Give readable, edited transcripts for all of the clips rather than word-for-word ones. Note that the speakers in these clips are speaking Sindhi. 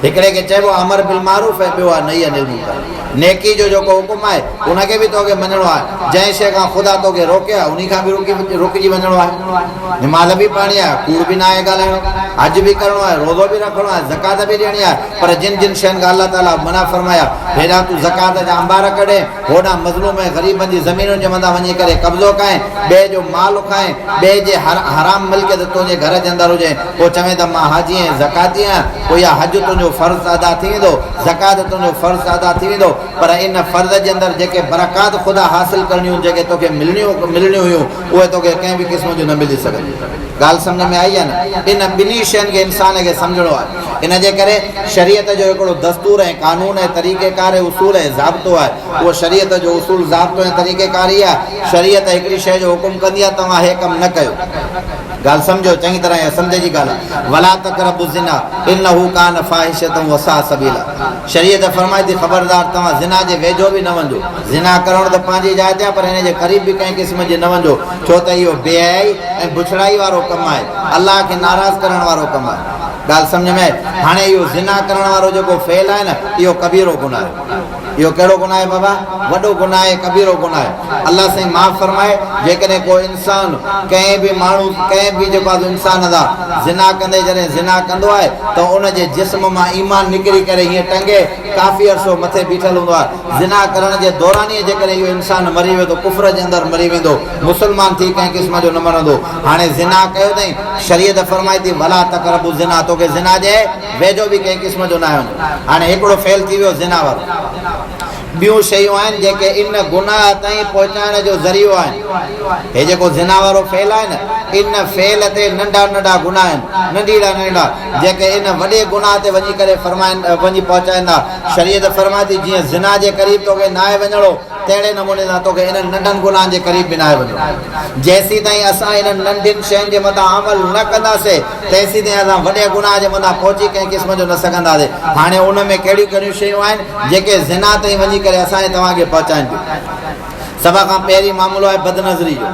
هڪڙي کي چئبو آهي امر بالمعروف ۽ ٻيو آهي نهي عن المنڪر. نيڪي جو جيڪو حڪم آهي، ان کي به توکي مڃڻو آهي. جنهن شيء کان خدا توکي روڪيو آهي، انهي کان به رڪجي وڃڻو آهي. نماز به پڙهڻي آهي، ڪوڙ به ناهي ڳالهائڻو، حج به ڪرڻو آهي، روزو به رکڻو آهي، زڪوات به ڏيڻي آهي، پر جن جن شين کان الله تعاليٰ منع فرمائي آهي، هيڏانهن تون زڪوات جا انبار ڪڍين، هوڏانهن مظلوم ۽ غريبن جي زمينن جي مٿان وڃي ڪري قبضو ڪائين، ٻئي جو مال کائين، ٻئي جي حرام ملڪيت تنهنجي گهر جي اندر هجي، پوء چوين ته مان حاجي ۽ زڪواتي آهيان، پوء اها حج تنهنجو فرض ادا ٿي ويندو، زڪوات تنهنجو فرض ادا ٿي ويندو، پر ان فرض جي اندر جيڪي برڪات خدا حاصل ڪرڻيون هيون، جيڪي توکي ملڻيون هيون، اهي توکي ڪنهن به قسم جون نه ملي سگهنديون. ڳالهه سمجهه ۾ آئي يا نه؟ ان ٻنهي شين کي انسان کي سمجهڻو آهي. ان جي ڪري شريعت جو هڪڙو دستور ۽ قانون ۽ طريقيڪار ۽ اصول ۽ ضابطو آهي. اهو شريعت جو اصول، ضابطو ۽ طريقيڪار هي آهي، شريعت هڪڙي شيء جو حڪم ڪندي آهي، توهان هي ڪم نه ڪيو. ڳالهه سمجهو چڱي طرح اها سمجهه جي ڳالهه آهي. ولا تقربوا الزنا انه ڪان فاحشة وساء سبيلا شريعت فرمائي ٿي خبردار توهان زنا جي ويجهو به نه وڃجو. زنا ڪرڻ ته پنهنجي جاء تي آهي پر ان جي قريب به ڪنهن قسم جي نه وڃجو ڇو ته اهو بي حيائي ۽ بڇڙائي وارو ڪم آهي. الله کي ناراض ڪرڻ وارو ڪم آهي. ڳالهه سمجهه ۾ آئي؟ هاڻي اهو زنا ڪرڻ وارو جيڪو فعل آهي نه اهو ڪبيرو گناهه آهي. اهو ڪهڙو گناهه آهي بابا؟ وڏو گناهه آهي، ڪبيرو گناهه آهي. الله سائين معاف فرمائي، جيڪڏهن ڪو انسان ڪنهن به ماڻهو ڪنهن به جيڪو آهي انسان سان زنا ڪندي جڏهن زنا ڪندو آهي ته ان جي جسم مان ايمان نڪري ڪري هيئن ٽنگي ڪافي عرصو مٿي بيٺل هوندو آهي. زنا ڪرڻ جي دوران ئي جيڪڏهن اهو انسان مري ويو ته ڪفر جي اندر مري ويندو، مسلمان ٿي ڪنهن قسم جو نه مرندو. هاڻي زنا ڪيو اٿئين، شريعت فرمائي ٿي ولا تقربوا الزنا توکي زنا جي ويجهو به ڪنهن قسم جو ناهي وڃڻو. هاڻي هڪڙو فعل ٿي ويو زنا وارو. ٻيون شيون آهن جيڪي ان گناهه تائين پهچائڻ جو ذريعو آهن. هي جيڪو زنا وارو فعل آهي نه، ان فعل تي ننڍا ننڍا گناهه آهن، ننڍيڙا ننڍڙا، جيڪي ان وڏي گناهه تي وڃي ڪري فرمائن وڃي پهچائيندا. شريعت فرمائي ٿي جيئن زنا جي قريب توکي ناهي وڃڻو، تهڙي نموني سان توکي انهن ننڍن گناهن جي قريب به ناهي وڃڻو. جيسيتائين اسان انهن ننڍين شين جي مٿان عمل نه ڪنداسين، تيسيتائين اسان وڏي گناهه جي مٿان پهچي ڪنهن قسم جو نه سگهنداسين. هاڻي ان ۾ ڪهڙيون ڪهڙيون شيون آهن، جيڪي زنا تائين وڃي ڪري اسان ۽ توهان کي پهچائين ٿيون. سڀ کان پهرين معاملو آهي بدنظري جو.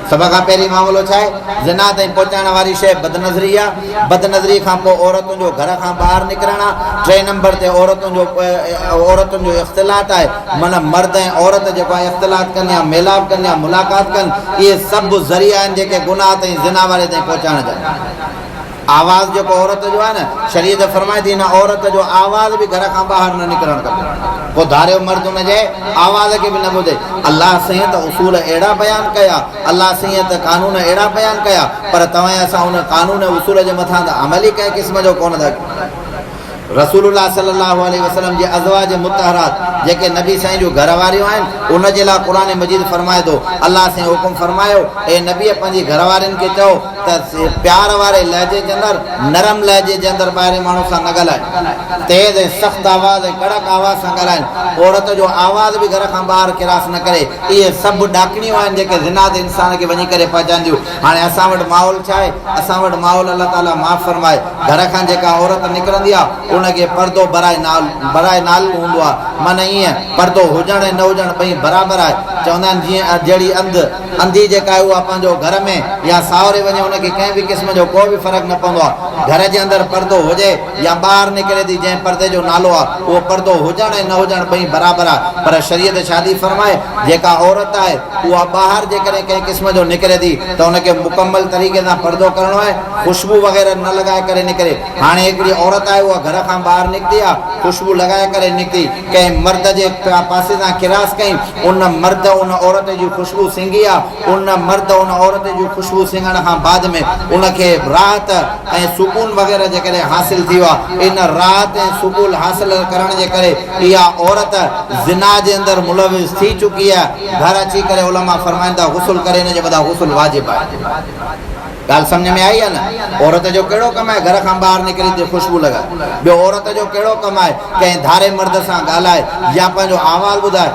سڀ کان پهرين معاملو ڇا آهي؟ زنا تائين پهچائڻ واري شيء بدنظري آهي. بدنظري کان پوء عورتن جو گهر کان ٻاهر نڪرڻ آهي. ٽئين نمبر تي عورتن جو عورتن جو اختلاط آهي. معنيٰ مرد ۽ عورت جيڪو آهي اختلاط ڪن يا ميلاپ ڪن يا ملاقات ڪن، اهي سڀ ذريعا آهن جيڪي گناهه تائين زنا واري تائين پهچائڻ جا. آواز جيڪو عورت جو آهي نه، شريعت فرمائي ٿي هن عورت جو آواز به گهر کان ٻاهر نه نڪرڻ کپي. ڪو ڌاريو مرد ان جي آواز کي به نه ٻڌي. الله سائين ته اصول اهڙا بيان ڪيا، الله سائين ته قانون اهڙا بيان ڪيا، پر توهان ۽ اسان ان قانون ۽ اصول جي مٿان ته عمل ئي ڪنهن قسم جو ڪونه ٿا ڪيون. رسول الله صلي الله عليه وسلم جي ازواج مطهرات جيڪي نبي سائين جون گهر واريون آهن ان جي لاء قرآن مجيد فرمائي ٿو، الله سائين حڪم فرمايو، اي نبي پنهنجي گهر وارين کي چئو ته پيار واري لهجي جي اندر نرم لهجي جي اندر ٻاهرين ماڻهو سان نه ڳالهائين، تيز ۽ سخت آواز ۽ ڪڙڪ آواز سان ڳالهائين، عورت جو آواز به گهر کان ٻاهر ڪراس نه ڪري، اهي سڀ ڏاڪڻيون آهن جيڪي زنا تي انسان کي وڃي ڪري پهچائينديون. هاڻي اسان وٽ ماحول ڇا آهي؟ اسان وٽ ماحول الله تعاليٰ معاف فرمائي گهر کان جيڪا عورت نڪرندي آهي ان کي پردو براء نال براء نال هوندو آهي معنيٰ ائين پردو هجڻ ۽ نه هجڻ ٻئي برابر آهي چوندا آهن جيئن جهڙي انڌ انڌي جيڪا آهي اها پنهنجو گهر ۾ يا ساهوري وڃي ان کي ڪنهن به قسم جو ڪو به فرق نه پوندو آهي گهر جي اندر پردو هجي يا ٻاهر نڪري ٿي جنهن پردي جو نالو آهي اهو پردو هجڻ ۽ نه هجڻ ٻئي برابر آهي پر شريعت ڇا ٿي فرمائي جيڪا عورت آهي اها ٻاهر جيڪڏهن ڪنهن قسم جو نڪري ٿي ته ان کي مڪمل طريقي سان پردو ڪرڻو آهي، خوشبو وغيره نه لڳائي ڪري نڪري. هاڻي هڪڙي عورت آهي اها گهر کان ٻاهر نڪتي آهي، خوشبو لڳائي ڪري نڪتي، ڪنهن مرد جي پاسي سان ڪراس ڪئي، ان مرد ان عورت جي خوشبو سنگهي آهي، ان مرد ان عورت جي خوشبو سنگهڻ کان بعد ۾ ان کي راحت ۽ سڪون وغيره جيڪڏهن حاصل ٿي ويو آهي، ان راحت ۽ سڪون حاصل ڪرڻ جي ڪري اها عورت زنا جي اندر ملوث ٿي چڪي آهي، گهر اچي ڪري علماء فرمائن ٿا غسل ڪري ان جي مٿان غسل واجب آهي. ڳالهه سمجهه ۾ آئي يا نه؟ عورت جو ڪهڙو ڪم آهي گهر کان ٻاهر نڪري ٿي خوشبو لڳائي. ٻيو عورت جو ڪهڙو ڪم آهي ڪنهن ڌاري مرد سان ڳالهائي يا پنهنجو احوال ٻڌائي.